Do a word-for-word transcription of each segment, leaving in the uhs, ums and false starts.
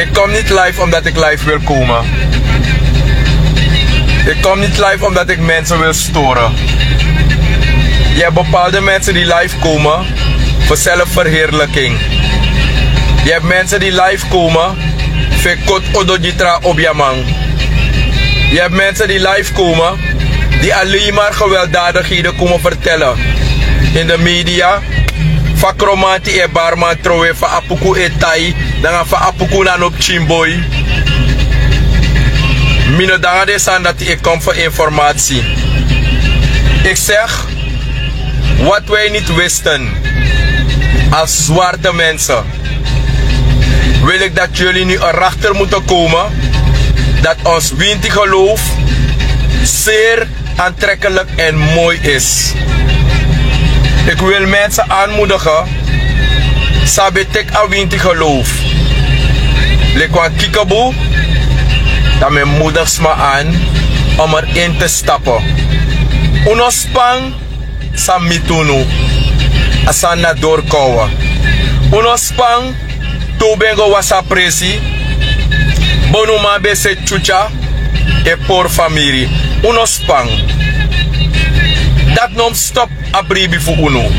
Ik kom niet live omdat ik live wil komen. Ik kom niet live omdat ik mensen wil storen. Je hebt bepaalde mensen die live komen voor zelfverheerlijking. Je hebt mensen die live komen voor kot ododjitra obiaman. Je hebt mensen die live komen die alleen maar gewelddadigheden komen vertellen in de media. Fa Kromanti e barman trowe, fa Apuku e tai, nanga fa Apuku na no pikin boi. Mi no danga den sani dati, ik kom voor informatie. Ik zeg, wat wij niet wisten als zwarte mensen, wil ik dat jullie nu erachter moeten komen dat ons winti geloof zeer aantrekkelijk en mooi is. Ik wil mensen aanmoedigen, sabi teki a winti geloof. Leki wan kikebu, dan mi e moedig sma aan om erin te stappen. Un no span san miti unu. A sani na dori kowe. Un no span, te un ben go wasi a presi, bonuman ben seti tyutya e pori famiri. Un no span. Dati no mus stop a bribi fu unu.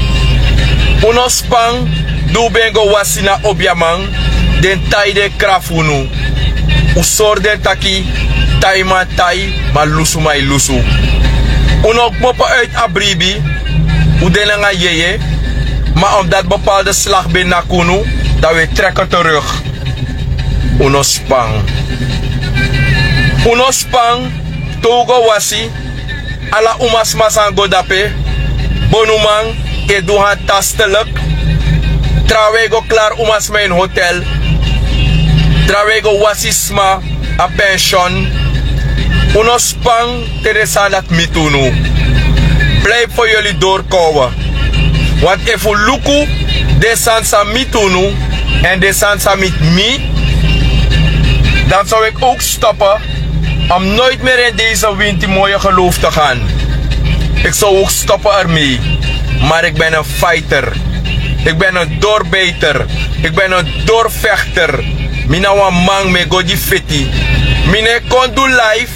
Un no span, di un ben go wasi na obiaman, den tai den kra fu unu. Un sori den taki, taiman tai, ma lusuman e lusu. Un no kmopo uit a bribi. Un de nanga yeye. Ma omdat bepaalde slag ben naki unu, dan wi e treki terug. Un no span. Un no span, te un go wasi, ala umasma san go dape. Bonuman e du han tastelijk. Trawan e go klari umasma ini hotel. Trawan e go wasi sma a pension. Un no span te den sani dati miti unu. Blijf voor jullie doorkomen. Want efu un luku den sani san miti unu èn den sani san miti mi, dan zou ik ook stoppen om nooit meer in deze winti mooie geloof te gaan. Ik zou ook stoppen ermee. Maar ik ben een fighter. Ik ben een doorbijter. Ik ben een doorvechter. Mi na wan man, mi e go gi feti. Mi no e kon du live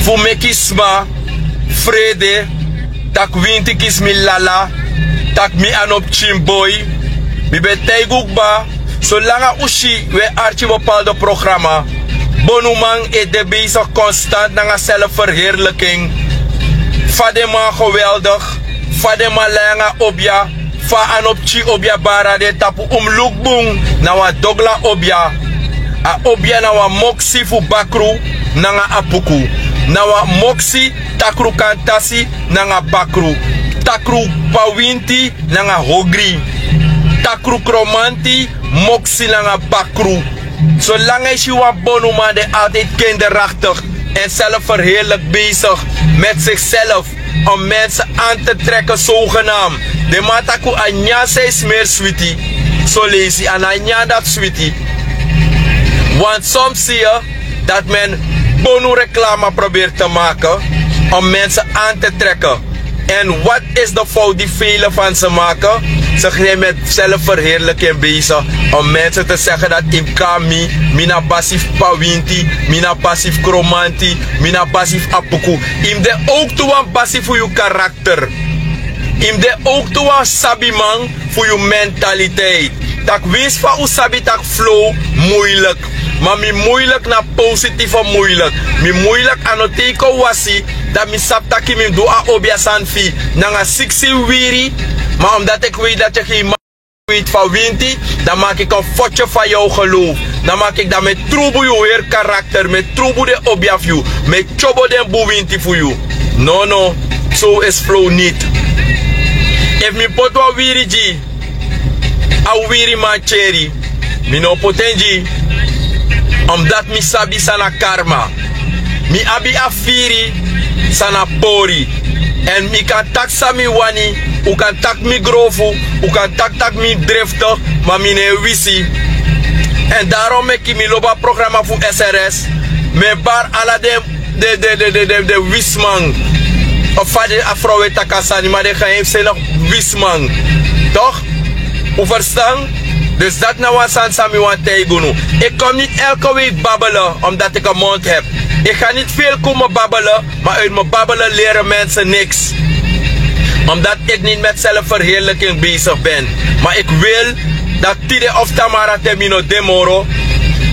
fu meki sma frede, taki winti kisi mi lala, taki mi a no pikin boi. Mi ben taigi un kba, solanga un si un e arki bepaalde programa, bonuman e de bezig konstant nanga zelfverheerlijking. Fa den man geweldig, fa den man lai nanga obia, fa a no pikin obia bari na den tapu. Un mus luku bun, na wan dogla obia. A obia na wan moksi fu bakru nanga apuku. Na wan moksi takru kantasi nanga bakru. Takru pawinti nanga hogri. Takru kromanti, moksi nanga bakru. Solanga yu si wan bonuman de altijd kinderachtig en zelfverheerlijk bezig met zichzelf om mensen aan te trekken, zogenaamd. Den man taki a nyan san e smeri switi, son leisi a no a nyan dati switi. Want soms zie je dat men bonu reclame probeert te maken om mensen aan te trekken. En wat is de fout die velen van ze maken? Ze zijn met zelfverheerlijking bezig om mensen te zeggen dat yu mus kon na mi, mi na basi fu pawinti, mi na basi fu kromanti, mi na basi fu apuku. Yu mus de ook tu wan basi fu yu karakter. Yu mus de ook tu wan sabiman fu yu mentaliteit. Tak' winsi fa un sabi tak' flow muilik, ma mi muilik na positife muilik. Mi muilik a no te yu kon wasi, dan mi sabi tak' mi mus du a obia sani fu yu nanga siksi wiri. Ma omdat eki weti dati eki yu man weti fa winti, dan maki kon fotye fa yu o geloof. Dan maki kon dan mi e trubu yu heri karakter, mi e trubu den obia fu yu, mi e tyobo den bun winti fu yu. Nono, so esi flow niti. Efu mi poti wan wiri gi yu, a wiri man tyeri, mi no o poti en gi yu. Omdat mi sabi san na karma. Mi abi a firi san na pori. Èn mi kan taki san mi wani. Un kan taki mi grofu, un kan taki tak' mi dreftig, ma mi no e wisi. Èn darom meki mi lobi a programa fu srs. Mi e bari ala den, den, den, den, den, den, den wisiman. Of fa den a frow e taki a sani, ma den geheimzinnig wisiman. Toch? Un ferstan? Dus dat na wan sani san mi wani taigi unu. Ik kom niet elke week babbelen omdat ik een mond heb. Ik ga niet veel komen babbelen, maar uit mijn babbelen leren mensen niks. Omdat ik niet met zelfverheerlijking bezig ben. Maar ik wil dat tide of tamara te mi no de moro,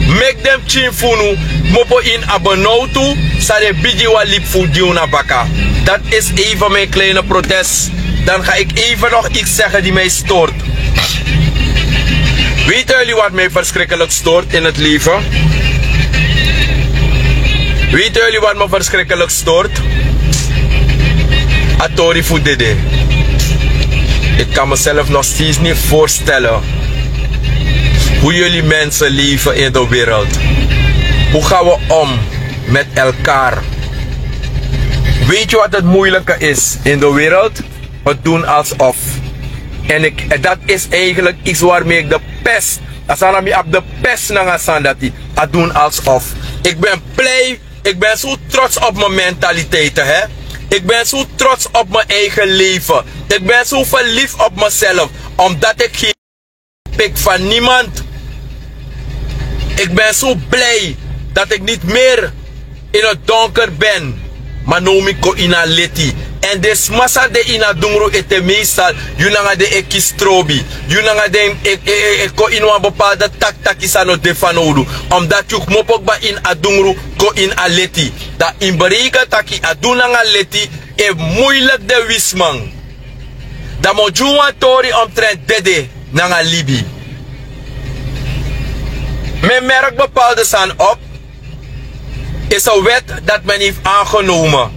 meki den pikin fu unu kmopo ini a benowtu, san den bigi wan libi fu gi unu na baka. Dat is even mijn kleine protest. Dan ga ik even nog iets zeggen die mij stoort. Weten jullie wat mij verschrikkelijk stoort in het leven? Weten jullie wat me verschrikkelijk stoort? A tori fu dede. Ik kan mezelf nog steeds niet voorstellen hoe jullie mensen leven in de wereld. Hoe gaan we om met elkaar? Weet je wat het moeilijke is in de wereld? Het doen alsof. En ik, dat is eigenlijk iets waarmee ik de pest, a sani mi abi de pest nanga sani dati. A doen alsof. Ik ben blij, ik ben zo trots op mijn mentaliteiten, hè. Ik ben zo trots op mijn eigen leven. Ik ben zo verliefd op mezelf, omdat ik geen pik van niemand. Ik ben zo blij dat ik niet meer in het donker ben, maar now mi kon ini a leti. En den sma san de ini a dungru ete, meestal yu nanga den e kisi trobi. Yu nanga den e, e, e, e kon ini wan bepaalde taki taki san no de fanowdu. Omdat yu kmopo kba ini a dungru kon ini a leti. Dan yu mus bereken taki a dungru nanga leti e moeilijk den wisman. Dan mi o gi wan tori omtrent dede nanga libi. Men merk bepaalde sani op, is een wet dat men heeft aangenomen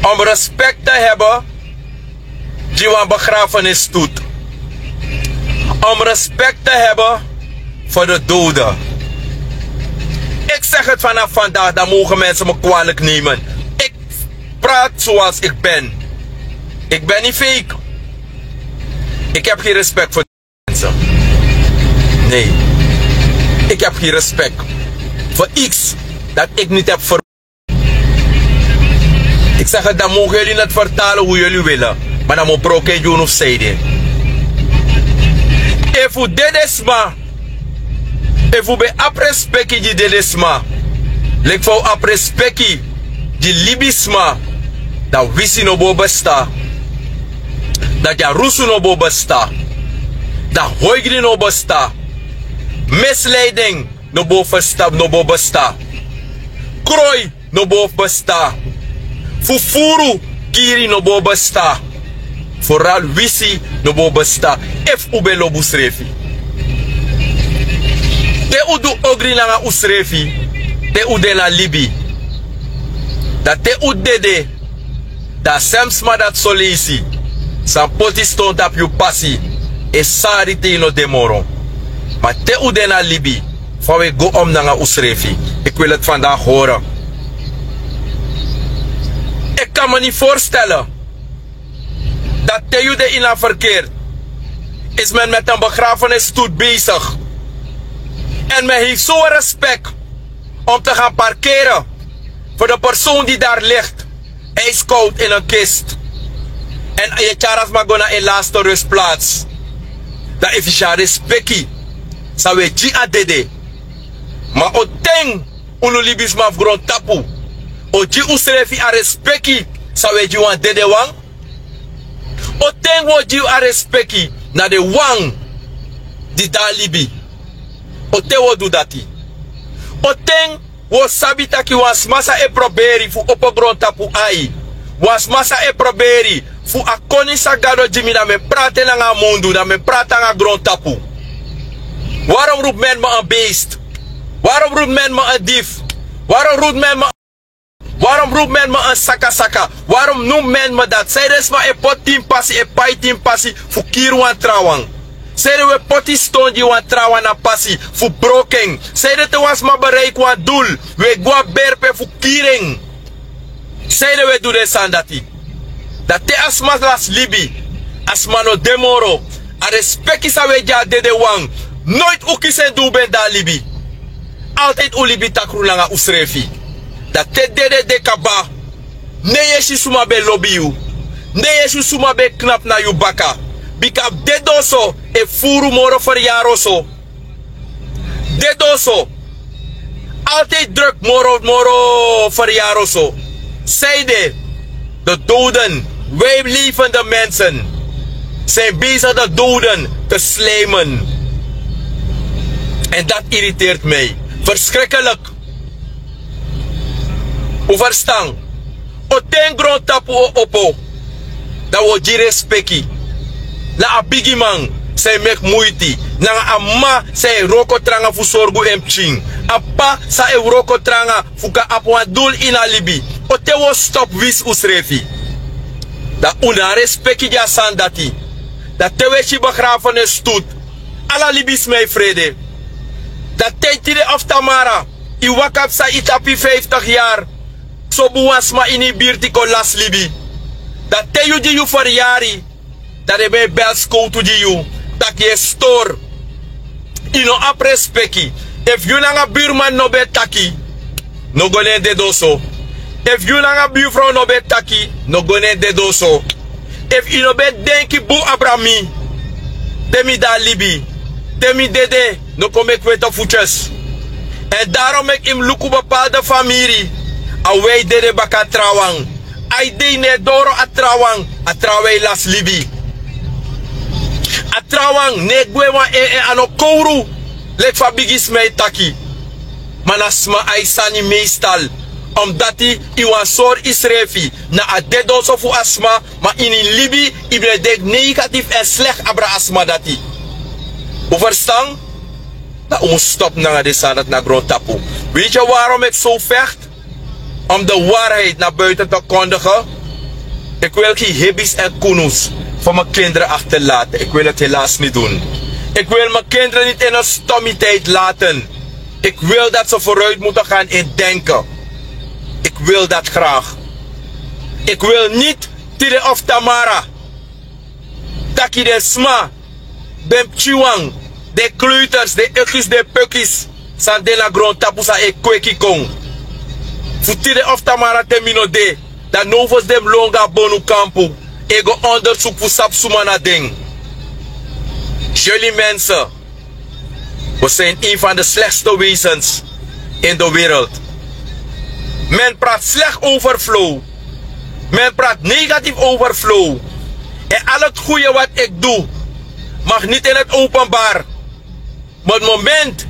om respect te hebben gi wan begrafenisstoet. Om respect te hebben voor de doden. Ik zeg het vanaf vandaag, dan mogen mensen me kwalijk nemen. Ik praat zoals ik ben. Ik ben niet fake. Ik heb geen respect voor mensen. Nee. Ik heb geen respect voor iets dat ik niet heb ver... Ik zeg het, dan mogen jullie het vertalen hoe jullie willen. Maar dan moet broken doen of zeiden. Efu dede sma, efu ben abi respeki gi dede sma, leki fa un abi respeki gi libisma, dan wisi no bo besta. Dan dyarusu no bo besta. Dan hoigri no besta. Misleiding no bo versta, no bo besta. Kroi no bo besta. Fufuru kiri no bo besta. Vooral wisi no bo besta. Efu un ben lobi unsrefi. Te un du ogri nanga unsrefi, te un de na libi. Dan te un dede, dan a sem sma dati soleisi san poti ston tapu yu pasi, e sari te yu no de moro. Ma te un de na libi, fa un e go om nanga unsrefi? Ik wil het vandaag horen. Ik kan me niet voorstellen dat te yu de in a verkeerd, is men met een begrafenisstoet bezig. En men heeft zo'n respect om te gaan parkeren voor de persoon die daar ligt, ijskoud in een kist. En yu e tyari a sma go na en laatste rustplaats. Dan efu yu si a respeki san un e gi a dede. Ma o ten unu libisma fu grontapu o gi unsrefi a respeki san un e gi wan dedewan? O ten un o gi a respeki na den wan di de na libi? O ten un o du dati? O ten un o sabi taki wan sma san e proberi fu opo grontapu ai, wan sma san e proberi fu a koni san Gado gi mi, dan mi e prati nanga a mundu, dan mi e prati nanga grontapu. Waarom roept men me een beest? Waarom roept men me een dief? Waarom roept men me, waarom roept men me een sakasaka? Waarom noemt men me dat? Sanede sma e poti tin pasi, e pai tin pasi fu kiri wan trawan? Sanede un e poti ston gi wan trawan na pasi fu broko en? Sanede te wan sma bereiki wan doel, un e go na berpe fu kiri en? Sanede un e du den sani dati? Dan te a sma lasi libi, a sma no de moro, a respeki san un e gi a dedewan, noiti un kisi en di un ben de na libi. Altijd un libi takru nanga unsrefi. Dan te dede de kaba, ne yu e si suma ben lobi yu, ne yu e si suma ben knapu na yu baka. Bika dede oso e furu moro feryari oso. Dede oso altijdi druk moro moro feryari oso. Zij de de doden, wij levende mensen, zijn bezig de doden te slijmen. En dat irriteert mij verschrikkelijk. Un ferstan? O ten grontapu o opo, dan wi o gi respeki. Na a bigiman san e meki muiti, nanga a m'ma san e wroko tranga fu sorgu en pikin, a p'pa san e wroko tranga fu kan abi wan dul ini a libi. O te wi o stopu wisi unsrefi? Dan un no a respeki gi a sani dati. Dan te wi e si begrafenisstutu, ala libisma e frede. Dan te yu tide of tamara yu waka psa yu tapu yu fiftig yari, so bun wan sma ini yu birti kon lasi libi. Dan te yu di yu feryari, dan den ben e beli skowtu gi yu, tak' yu e stori. Yu no abi respeki. Efu yu nanga burman no ben e taki, no go na en dede oso. Efu yu nanga burfrow no ben e taki, no go na en dede oso. Efu yu no ben e denki bun abra mi, te mi de na libi, te mi dede, no kon meki wete futyesi. Èn daron meki yu mus luku bepalde famiri, a wi e dede baka a trawan. A yu dei no e doro a trawan, a trawan e lasi libi. A trawan no e gwe wan en en a no kowru, leki fa bigisma e taki. Ma na sma a e sani meestal. Omdati yu wani sori yusrefi na a dede oso fu a sma, ma ini yu libi yu ben e denki negatifu èn sleki abra a sma dati. Un ferstan? Dan un mus stopu nanga den sani dati na grontapu. Weet yu warom ik zo vecht om de waarheid naar buiten te kondigen? Ik wil geen hibbies en kunus voor mijn kinderen achterlaten. Ik wil het helaas niet doen. Ik wil mijn kinderen niet in een stomiteit laten. Ik wil dat ze vooruit moeten gaan in denken. Ik wil dat graag. Ik wil niet tide of tamara taki den sma, den pikinwan, den kleuters, den ekis, den pekis san de na grontapu san e kweki kon. Fu tide of tamara te mi no de, dan now fosi den mus lon go na bonukampu e go ondersuku fu sabi suma na den. Jullie mensen, we zijn een van de slechtste wezens in de wereld. Men praat slecht over Flow. Men praat negatief over Flow. En al het goede wat ik doe, mag niet in het openbaar. Maar het moment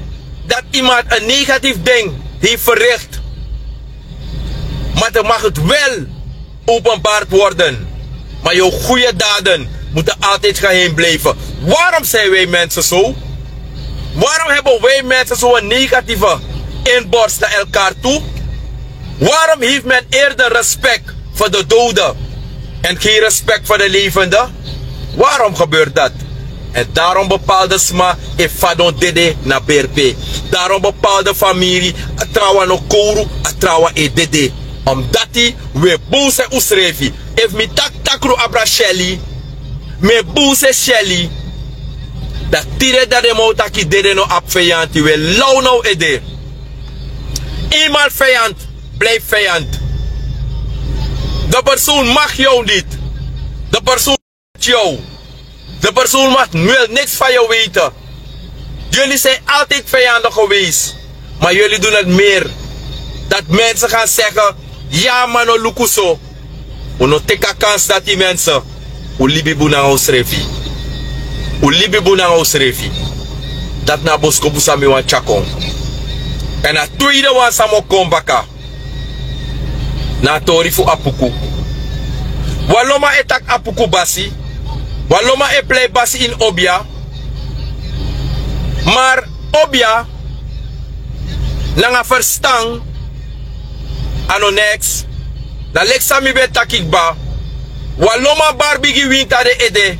dat iemand een negatief ding heeft verricht, maar dan mag het wel openbaard worden. Maar jouw goede daden moeten altijd geheim blijven. Waarom zijn wij mensen zo? Waarom hebben wij mensen zo'n negatieve inborst naar elkaar toe? Waarom heeft men eerder respect voor de doden en geen respect voor de levenden? Waarom gebeurt dat? En daarom bepaalde sma e fadon dede na berpe. Daarom bepaalde famiri, a trawan no kowru, a trawan e dede. Omdati wi e bun se unsrefi. Efu mi taki takru abra Shelly, mi e bun se Shelly. Dan tide dan den man o taki dede no abi feyanti, wi e law na un ede. Eenmaal vijand blijft vijand. De persoon mag jou niet. De persoon mag jou. De persoon mag, wil niks van jou weten. Jullie zijn altijd vijandig geweest. Maar jullie doen het meer. Dat mensen gaan zeggen: ja, ma no luku so. Un no teki a kansi dati, mensen. Un libi bun nanga unsrefi. Un libi bun nanga unsrefi. Dati na a boskopu san mi wani tyari kon. Èn a tweede wan san mi o kon baka na a tori fu Apuku. Wan lo man e taki Apuku basi. Wan lo man e plei basi ini obia. Maar obia nanga ferstan a no neks. Na leki san mi ben e taki kba. Wan lo man bari bigi winti na den ede.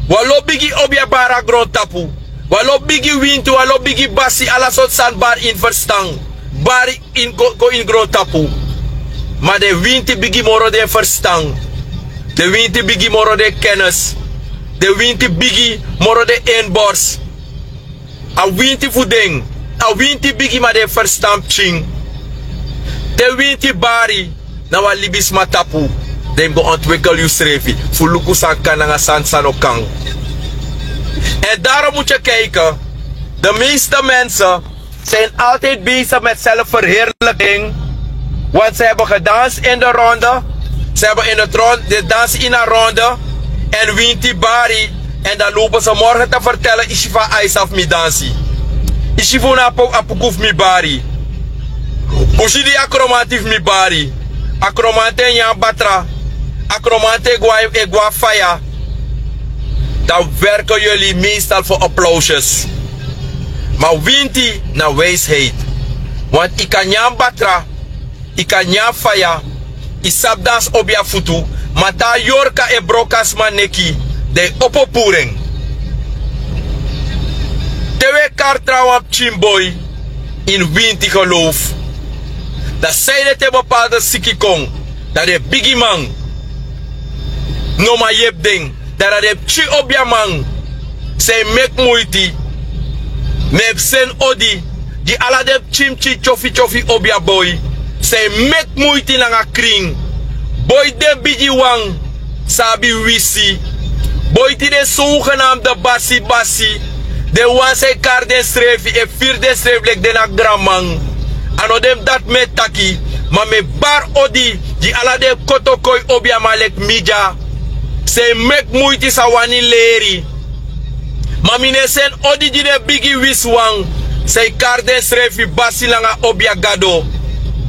Wan lo bigi obia bari na grontapu. Wan lo bigi winti, wan lo bigi basi, ala sortu sani bari ini ferstan. Bari ini go, go ini grontapu. Ma den winti bigi moro den ferstan. Den winti bigi moro den kennis. Den winti bigi moro den inborst. A winti fu den, a winti bigi ma den ferstan pikin. Te winti bari na wan libisma tapu, Dan yu mus go ontwikkel yusrefi fu luku san kan nanga san san no kan. En daarom moet je kijken, de meeste mensen zijn altijd bezig met zelfverheerlijking. Want ze hebben gedans in de ronde. Ze hebben in het rond de dans in een ronde. En winti bari. En dan lopen ze morgen te vertellen: isi fa aisaf mi dansi, isi fu na apuku fu mi bari. Usi di akromanti fu mi bari. Akromante nyan batra. Akromante egwa egwa faya. Dan werken jullie meestal voor applausjes. Maar winti na wijsheid. Want ika nyan batra, ika nyan faya, isabdans obia futu, mata yorka e broka sma neki, dan e opo puren. Te we kartra wan pikin boy in winti geloof. Dan saide te bepaalde siki kon, dan de bigi man no man yepi den. Dan na den pikin obiaman san e meki muiti. Mi e psen odi gi ala den pikin pikin tyofi tyofi obiaboi san e meki muiti nanga krin. Boiti den bigiwan san abi wisi. Boiti den sogenamde basi basi, den wan san e kari densrefi e firi densrefi leki den na granman. A no den dati mi e taki, ma mi e bari odi gi ala den kotokoi obiaman leki mi dya, san e meki muiti san wani leri. Ma mi no e seni odi gi den bigi wisiwan san e kari densrefi basi nanga obia gado.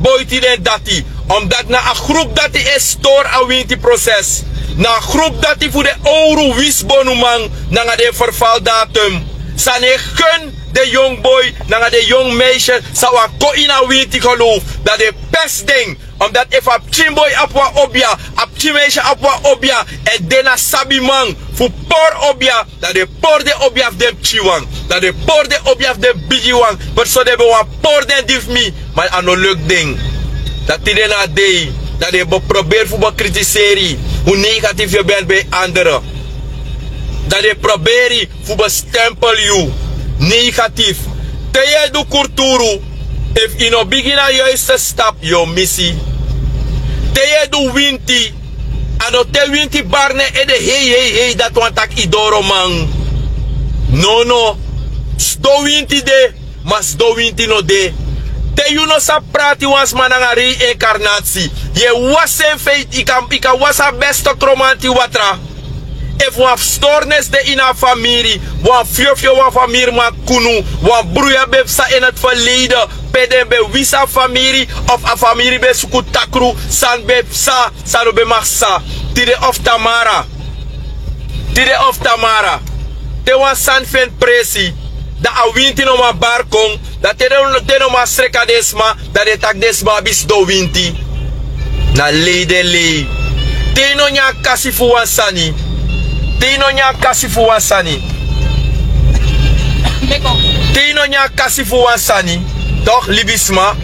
Boiti den dati, omdati na a grupu dati e stori a winti proses. Na a grupu dati fu den owru wisibonuman nanga den ferfaldatum, san no e gun den yongu boi nanga den yongu meisye san wani kon ini a winti geloof, dan den e pesi den. Omdati efu a pikin boi abi wan obia, a pikin meisye abi wan obia, èn den na sabiman fu pori obia, dan den e pori den obia fu den pikinwan, dan den e pori den obia fu den bigiwan. Persone ben wani pori den di fu mi, ma a no luku den. Dan tide na a dei, dan den e be- proberi fu bekritiseri un negatifu yu ben ben andere. Dan den e proberi fu bestempel yu negatifu. Te yu e du kurturu, efu yu no bigin na yuiste stapu yu o misi. Te yu e du winti, a no te winti bari na en ede hei hei hei dati wani taki yu doroman. Nono. Sidon winti de, ma sidon winti no de. Te yu no sabi prati wan sma nanga rei inkarnatsi, yu e wasi en feiti. Yu kan wasi a beste kromanti watra. Efu wan fu stornes de ini a famiri, wan fyofyo wan famiriman kunu, wan bruya ben psa ini a ferleide, pe den ben wisi a famiri, of a famiri ben suku takru, sani ben psa san no ben mag psa. Tide of tamara. Tide of tamara. Te wan sani feni presi, dan a winti no man bari kon. Dan te den no man sreka den sma, dan den taki den sma abi sidon winti. Na lei den lei. Te yu no nyan kasi fu wan sani, te yu no nyan kasi fu wan sani, te yu no nyan kasi fu wan sani, tok' libisma,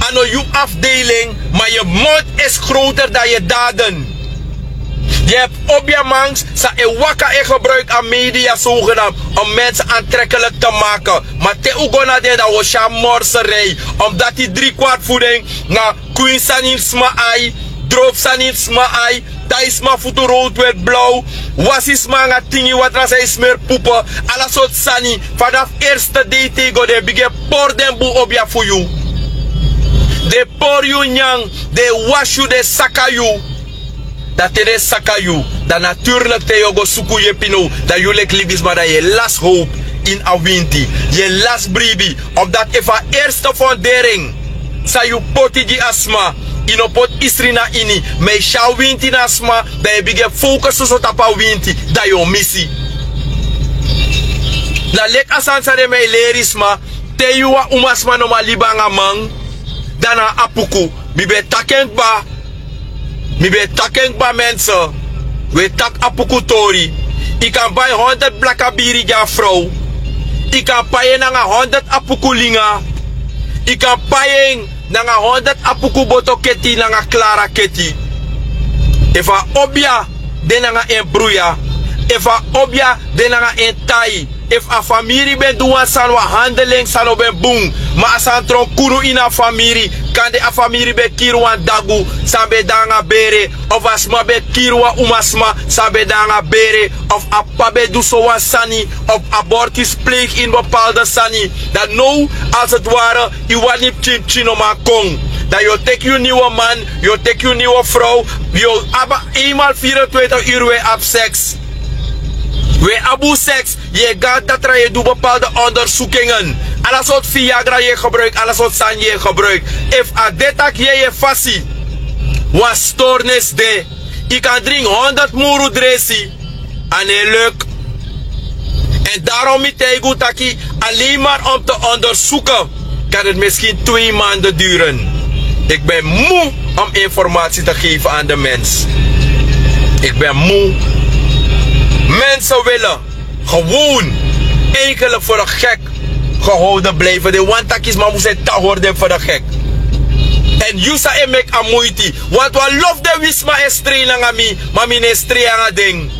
a no yu afdeiling, ma yu mond isi groter dan yu daden. Yu abi obiaman san e waka e gebruiki a media sogenam om mense antrekelik te make. Ma te un go na den dan un o si a morserei. Omdati dri kwart fu den na kwin sani ini sma ai, dropu sani ini sma ai, tai sma futu rowtu weti blaw, wasi sma nanga tingi watra san e smeri pupu, ala sortu sani. Fanafu erste dei te yu go den e bigin e pori den bun obia fu yu. Den e pori yu nyan, den e wasi yu, den e saka yu. Dan te den saka yu, dan naturlik te yu o go suku yepi now, dan yu leki libisma dan yu e lasi howpu ini a winti. Yu e lasi bribi. Omdati efu a erste fondering san yu poti gi a sma, yu no poti isri na ini, ma yu si a winti na a sma, dan yu e bigin e fowkes soso tapu a winti, dan yu o misi. Na leki a sani san den mi e leri sma, te yu wan umasma no man libi nanga man, dan na apuku. Mi ben e taki en kba. Mi ben e taki en kba mense. Wi e taki apuku tori. Yu kan bai honderd blaka biri gi a frow. Yu kan pai en nanga honderd apuku linga. Yu kan pai en nanga honderd apuku boto keti nanga klara keti. Efu a obia de nanga en bruya, efu a obia de nanga en tai, Efu a famiri ben du wan sani, wan handeling san no ben bun, ma a sani tron kunu ini a famiri, kande a famiri ben kiri wan dagu san ben de nanga bere, of a sma ben kiri wan umasma san ben de nanga bere, of a p'pa ben du sowan sani, of abortus pleeg ini bepaalde sani, dan now, als het ware, yu wani pikin pikin no man kon. Dan yu o teki yu niwe man, yu o teki yu niwe frow, yu o abi eenmaal vierentwintig uru, wi e abi seks. Wi e abi un seks. Yu e go na datra, yu e du bepaalde onderzoekingen. Ala sortu viagra yu e gebruik, ala sortu sani yu e gebruik. Efu a de tak' yu e fasi, wan stoornis de. Yu kan dringi honderd muru dresi, a no e luk. En daarom mi taigi un taki, alleen maar om te onderzoeken kan het misschien twee maanden duren. Ik ben moe om informatie te geven aan de mens. Ik ben moe. Mensen willen gewoon eigenlijk voor de gek gehouden blijven. Den wani taki sma mus e tan hori den voor de gek. En yu sa e meki a muiti. Want wan lofu de wi sma e strei nanga mi, ma mi no e strei nanga den.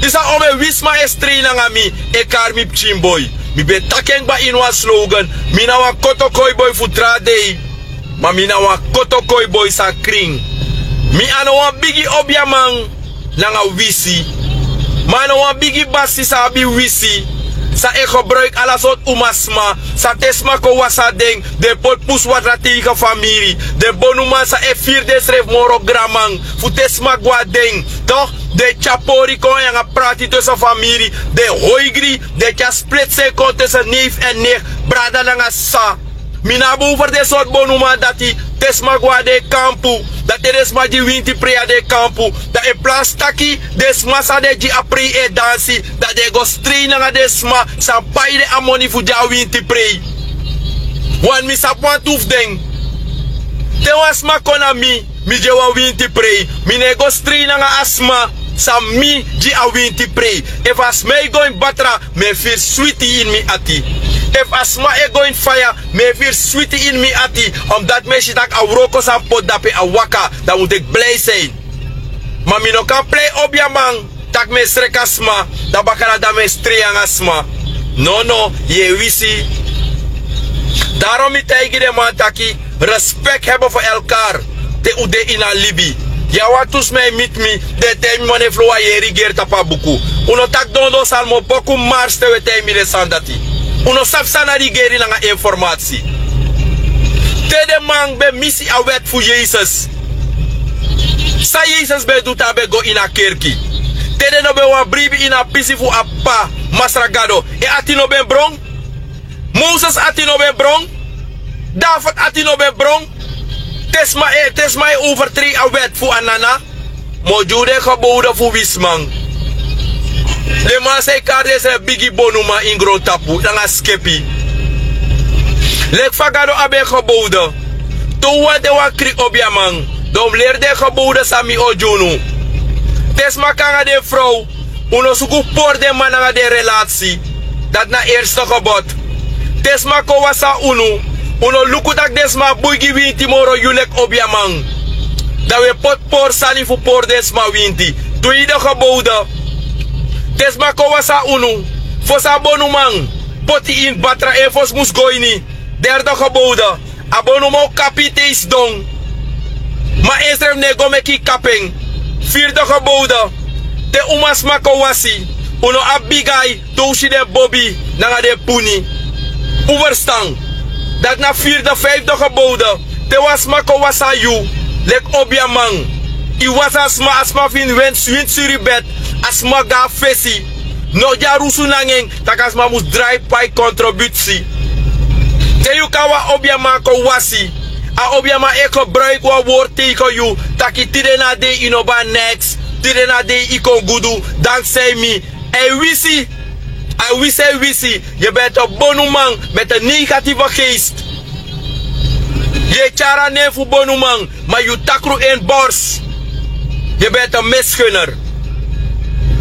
Yu sa, omeni wi sma e strei nanga mi, e kari mi pikin boi. Mi ben taki en kba ini wan slogan. Mi na wan kotokoi boi fu tra dei. Ma mi na wan kotokoi boi san krin. Mi a no wan bigi obiaman nanga wisi. Ma a no wan bigi basi san abi wisi, san e gebruik ala sortu umasma, san te sma kon wasi na den, den poti pusu watra tegen famiri. Den bonuman san e firi densrefi moro granman, fu te sma gwe na den, toch, den e tyari pori kon nanga prati tussen famiri. Den e hoigri, den e tyari splitsen kon tussen neef en nicht, brada nanga sisa. Mi no abi over den sortu bonuman dati. Te sma gwe na den kampu, dan te den sma gi winti prei na den kampu, dan in plaats taki den sma san den gi a prei e dansi, dan den e go strei nanga den sma san pai den a moni fu gi a winti prei. Wan, mi sabi wantu fu den. Te wan sma kon na mi, mi gi en wan winti prei, mi no e go strei nanga a sma san mi gi a winti prei. Efu a sma e go ini batra, mi e firi switi ini mi ati. Efu a sma e go ini faya, mi e firi switi ini mi ati. Omdati mi e si tak' a wroko san mi poti dape e waka, dan mus teki blei san. Ma mi no kan prei obiaman, tak' mi e sreki a sma, dan bakadati dan mi e strei nanga sma. Nono, yu e wisi. Daarom mi taigi den man taki, respect hebben voor elkaar. Te un de ini a libi, yu a wantu sma e miti mi, den e taigi mi: maneflo, wan yeri geri tapu a buku. Un no taki dondon salmo boku mars te un e taigi mi den sani dati. Un no sabi san na rigeri nanga informasi. Te den man ben misi a wet fu Yesus, san Yesus ben du te a ben go ini a kerki? Te den no ben wani bribi ini a pisi fu a P'pa, Masra Gado, en ati no ben bron? Moses ati no ben bron? David ati no ben bron? Te sma e, te sma e overtrei a wet fu a nana, mi o gi un den gebowde fu wi sma. Den man san e kari densrefi bigi bonuman ini grontapu nanga skepi. Leki fa Gado abi en gebowde. Te un wani de wan krin obiaman, dan un mus leri den gebowde san mi o gi unu. Te sma kon nanga den frow, un no suku pori den man nanga den relasi. Dati na erste gebod. Te sma kon wasi na unu, un no luku tak' den sma bun gi winti moro yu leki obiaman. Dan un e poti pori sani fu pori den sma winti. Tweede gebowde. Te sma kon wasi na unu, fosi a bonuman poti ini batra, en fosi mus go ini. Derde gebowde. A bonuman o kapu yu te yu sidon, ma ensrefi no e go meki yu kapu en. Vierde gebowde. Te umasma kon wasi, un no abi bigi ai te un si den bobi nanga den puni. Un ferstan? Dati na vierde, vijfde gebowde. Te wan sma kon wasi na yu leki obiaman, yu wasi a sma, a sma fini winti suri bed, a sma go na fesi. No dyarusu nanga en, tak' a sma mus drai pai kontributsi. Te yu kon na wan obiaman kon wasi, a obiaman e gebruiki wan word tegen yu taki tide na dei yu no ben neks, tide na dei yu kon gudu, dankzij mi. A e wisi, a e wisi, a e wisi. Yu ben ete bonuman met en negatieve geest. Yu e tyari a nen fu bonuman, ma yu takru en bors. Yu ben ete misgunner.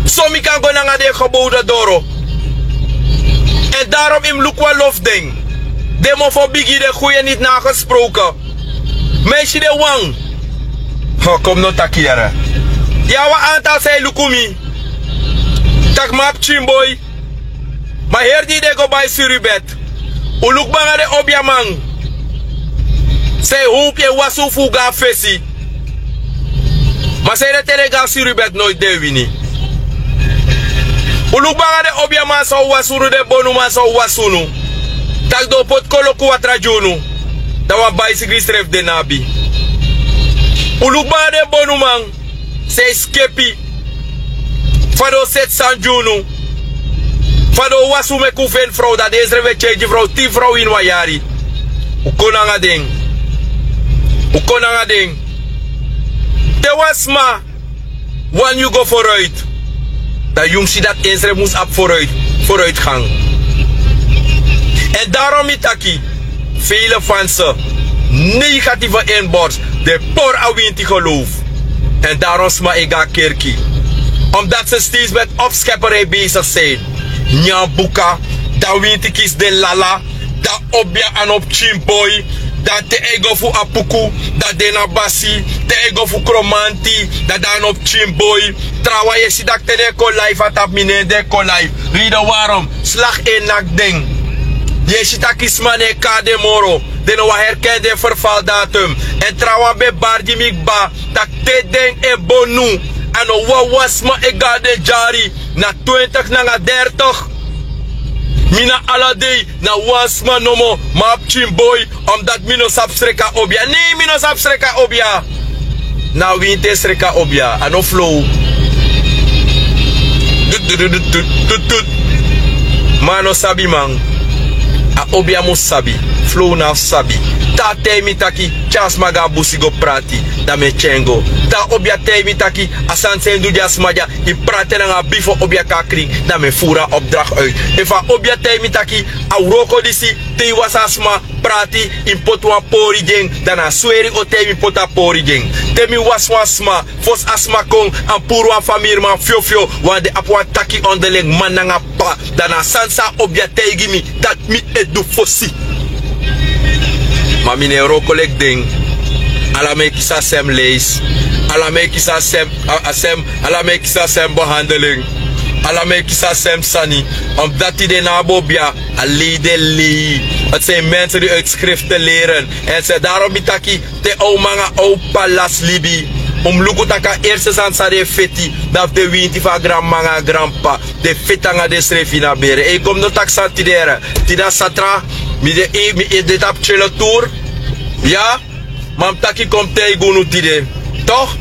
So mi kan go nanga den gebowde doro. En daarom yu mus luku wan lo fu den. Den mofo bigi, den goeie niet nagesproken. Mi e si den wan. Ho, kon mi no taki yere. Yu abi wan antal san e luku mi tak' mi a pikin boi. Ma heri di den go bai surubet, un luku banga den obiaman. San e howpu e wasi un fu un go na fesi. Ma sanede te den go na surubet noiti den e wini. Un luku banga den obiaman san o wasi unu, den bonuman san o wasi unu, tak' den o poti koloku watra gi unu. Dan wan baisigri srefi den no abi. Un luku banga den bonuman san e skepi, fa den o seti sani gi unu, fa den o wasi un meki un feni frow, dan den srefi e tyari gi frow, tin frow ini wan yari. Un kon nanga den. Un kon nanga den. Te wan sma wani yu go foruit, dan yu mus si dati ensrefi mus abi foruit, foruitgang. Èn daron mi taki, vele fanse, negatieve inborst, den pori a winti geloof. Èn daron sma e go na kerki, omdat se steeds met opschepperij bezig zijn. Nyan buka, dan winti kisi den lala, dan obia a no pikin boi, dan te a e go fu apuku, dan den na basi, te a e go fu kromanti, dan den a no pikin boi. Trawan yu e si tak' te den e kon live a tapu mi nen, den e kon live. Reden warom? Slag e naki den. Yu e si tak' sma no e kon na den moro. Den no wani herken den ferfaldatum. Èn trawan ben bari gi mi kba, tak' te den e bonu, a no wawan sma e go na den dyari, na twintig nanga dertig. Mi na ala dei na wan sma nomo, ma a pikin boi, omdat mi no sabi sreka obia. Nei, mi no sabi sreka obia. Na a winti e sreka obia, a no flow. Dut, dut, dut, dut, dut, dut. Ma a no sabi man. A obia mus sabi. Flow na fu sabi. Te a taigi mi taki, tyari a sma go na busi go prati, dan mi e tyari en go. Te a obia taigi mi taki, a sani san yu du gi a sma dya, yu prati en nanga a bifo obia kon na krin, dan mi e furu a opdracht uit. Efu a obia taigi mi taki, a wroko disi, te yu wasi a sma, prati, yu mus poti wan pori gi en, dan na a sweri o taigi mi poti a pori gi en. Te mi wasi wan sma, fosi a sma kon, a mus puru wan famiriman fyofyo, want den abi wan taki onderling, mma nanga p'pa. Dan na a sani san a obia taigi mi, dati mi e du fosi. Ma mi no e wroko leki den. Ala mi e kisi a sem leisi. Ala mi e kisi a sem, a, a sem, ala mi e kisi a sem behandeling. Ala mi e kisi a sem sani. Omdat den no abi obia, a lei den lei. Het zijn mensen die uit schriften leren. Èn se daron mi taki, te a uman nanga a p'pa lasi libi, un mus luku tak' a erste sani san den e feti, dan fu den winti fu a granmama nanga a granp'pa, den e feti nanga densrefi ini a bere. Ei, kon mi no taki sani tide. Tide a satra, mi de, mi e de tapu tyele tour. Ya, ma mi taki kon mi taigi unu tide. Toch?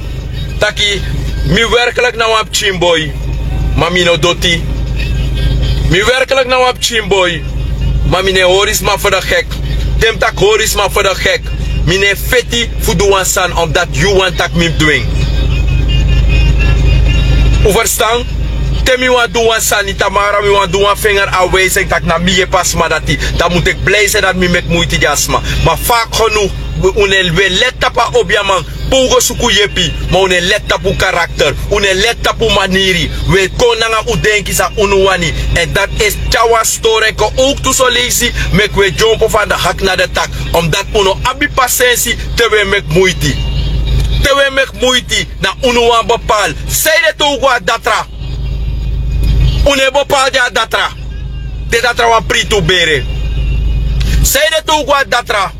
Taki, mi werkelijk na wan pikin boi, ma mi no doti. Mi werkelijk na wan pikin boi, ma mi no e hori sma fu de gek. Te mi taki hori sma fu de gek, mi no e feti fu du wan sani omdat yu wani tak' mi mus du en. Un ferstan? Te mi wani du wan sani, tamara mi wani du wan vingerafwijzing tak' na mi yepi a sma dati, dan mus eki blij zijn dat' mi meki muiti gi a sma. Ma vaak genoeg, un no e, un e leti tapu a obiaman pe un go suku yepi, ma un no e leti tapu un karakter, un no e leti tapu un maniri. Un e kon nanga un denki san unu wani. Èn dati e tyari wan stori, e kon owktu son leisi meki un e dyompo fan de hak na de tak, omdat un no abi pasensi te un e meki muiti. Te un e meki muiti, na unu wani bepaal. Sanede te un go na datra, un no e bepaal gi a datra. Te datra wani priti un bere. Sanede te un go na datra,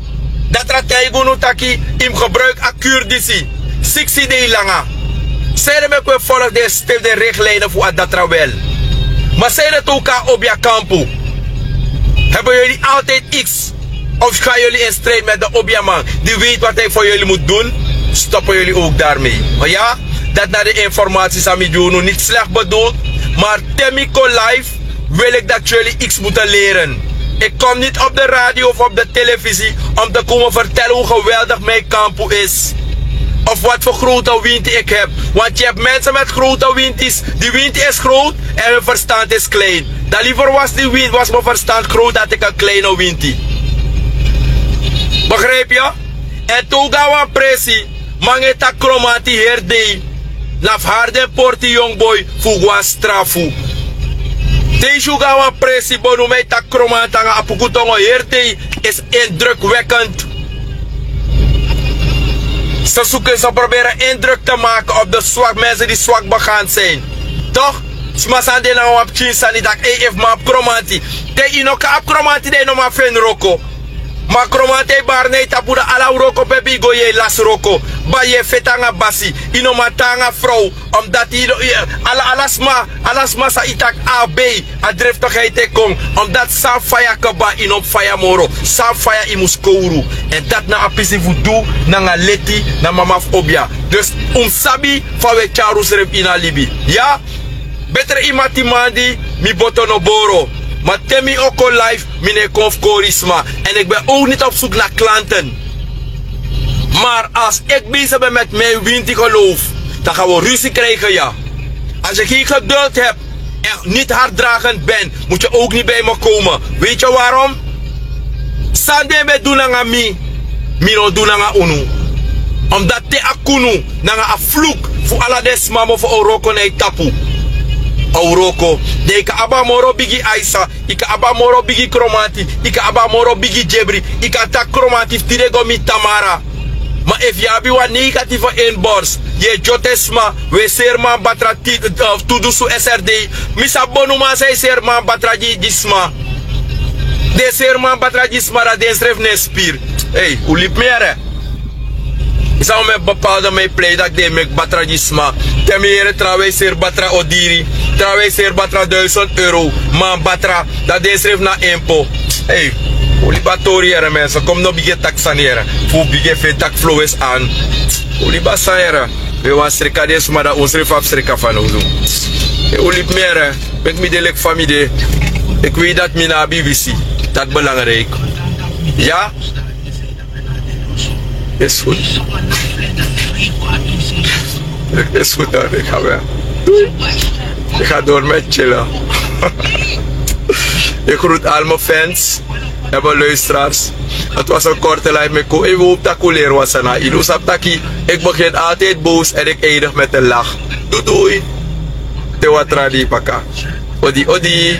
datra taigi unu taki yu mus gebruiki a kuur disi siksi dei langa. Sanede meki un e folgu den stil, den richtlijnen fu a datra wel. Ma sanede te un kon na obiakampu, hebben jullie altijd iets? Of gaan jullie in strijd met de obiaman die weet wat hij voor jullie moet doen? Stoppen jullie ook daarmee? Maar ja, dat na de informatie san mi gi unu, niet slecht bedoeld. Maar te mi kon live, wil ik dat jullie iets moeten leren. Ik kom niet op de radio of op de televisie om te komen vertellen hoe geweldig mijn kampu is of wat voor grote winti ik heb. Want je hebt mensen met grote wintis. Die winti is groot en hun verstand is klein. Dan liever was die win-, was mijn verstand groot, had ik een kleine winti. Begrijp je? Èn te un go na wan presi, mama e taki kromanti heri dei, na fu hari den porti yongu boi fu un go na strafu. Te yu si un go na wan presi, bonuman e taki kromanti nanga apuku tongo heri dei, is indrukwekkend. Ze zoeken, ze proberen indruk te maken op de zwak, mensen die zwak begaafd zijn. Toch? Sma san de nanga wan pikin sani taki ei efu man abi kromanti, te yu no kan abi kromanti dan yu no man feni wroko. Ma kromanti e bari na yu tapu dan ala wroko pepe yu go yu e lasi wroko. Bari yu e feti nanga basi, yu no man tan nanga frow. Omdati yu no ala ala sma ala sma san yu taki a bei a dreftigheid e kon. Omdati san faya kaba yu no mus faya moro. San faya yu mus kowru. Èn dati na a pisi fu du nanga leti na mama fu obia. Dus un mus sabi fa un e tyari unsrefi ini a libi. Ya. Betre yu mati mandi. Mi boto no boro. Ma te mi o kon life mi no e kon fu kori sma. Èn eki ben owk niti op suku na klanten. Mar as eki besi ben meti mi e winti gelowfu, dan gan wi o rusi krijgen ya. As eki yu geduldi hebi èn niti hardragent ben, mutu yu owk niti bi mi kowmen. Weiti yu warom? San den ben du nanga mi, mi no o du nanga unu. Omdati te a kunu nanga a fluk fu ala den sma mofo o wroko na yu tapu. A wroko. Den yu kan abi a moro bigi aisa, yu kan abi a moro bigi kromanti, yu kan abi a moro bigi dyebri. Yu kan taki kromanti fu tide go miti tamara. Ma efu yu abi wan negatifu enbors, yu e dyoti en sma. Wi e seri man batra tu dusu srd. Mi sabi bonuman san e seri man batra gi sma. Den e seri man batra gi sma dati den srefi na en spiri. Ei un libi mi yere. San un meki bepalde man e plei dati den e meki batra gi sma. Te mi yere trawan e seri batra o diri, trawan e seri batra duisend euro. Man batra dati den srefi na empo. Ei un libi a tori yere mense kon mi no bigin e taki sani yere. Fu un bigin e feni taki flowes an. Un libi a sani yere. We wan sreka den sma dati unsrefi abi sreka fanowdu. Un libi mi yere. Meki mi de leki fa mi de. Eki wei dati mi no abi wisi. Dati belangriki. Ya. Esi gudu. Esi gudu dan eki abi ya. Eki a dori mi e tyela. Eki grutu alma fans. Eba luistrars. Dati wasi en korte laif mi e kon efu un hopu tak' un leri wan sani na ini un sabi taki eki begin altijdi bowsu èn eki eindigi meti en lagi. Dudui. Te wan tra dei paka. Odi odi.